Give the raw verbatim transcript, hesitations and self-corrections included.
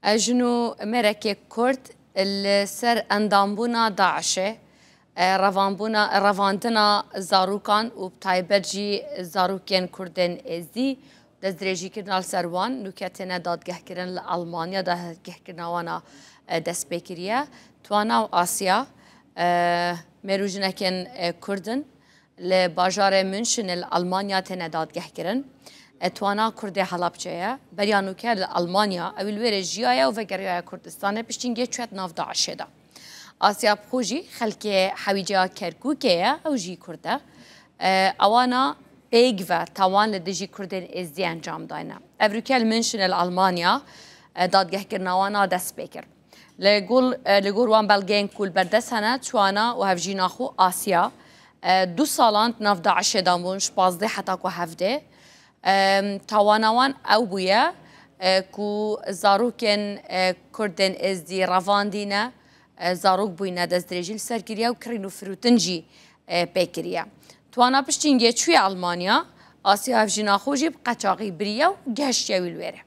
Jin û mêrekê Kurd li ser endambûna DAIŞê, e, revanbûna, revandina zarokan û bi taybet jî zarokên Kurdên Êzidî, destdirêjîkirina li ser wan nûke têne dadgehkirin. Li Almanya dadgehkirina wan a, e, dest pê kiriye. Tuana û Asya, e, mêr û jinekên, e, Kurd in. Li bajarê München li Almanya têne dadgehkirin. E, Tuana Kurdê Helebçe ye. Beriya nûke li Almanya, ew li wêrê jiyaye û vegeriyaye Kurdistanê, piştî hingê çûye di nav DAIŞê de. Asya bi xwe jî xelkê hewîceya Kerkûkê ye, ew jî Kurd e. E, ewana pêk ve tawan li dijî Kurdên Êzidî encam dayne. Ev rûke li München li Almanya, e, dadgehkirina wan a dest pê kir. Li gol, e, li gor wan belgeyên ku li ber dest hene, Tuana û hevjîna xwe Asya, e, du salan di nav DAIŞê de bûn, ji pazdeh heta ku hevdeh. E, tawana wan ew bûye, e, ku zarokên, e, Kurdên Êzidî revandîne, e, zarok bûyne destdirêjî li ser kiriye û kirîn û firûtin jî, e, pê kiriye. Tuana piştî hingê çûye Almanya, Asya hevjîna xwe jî bi qeçaxî biriye û gehiştiye wî li wêrê.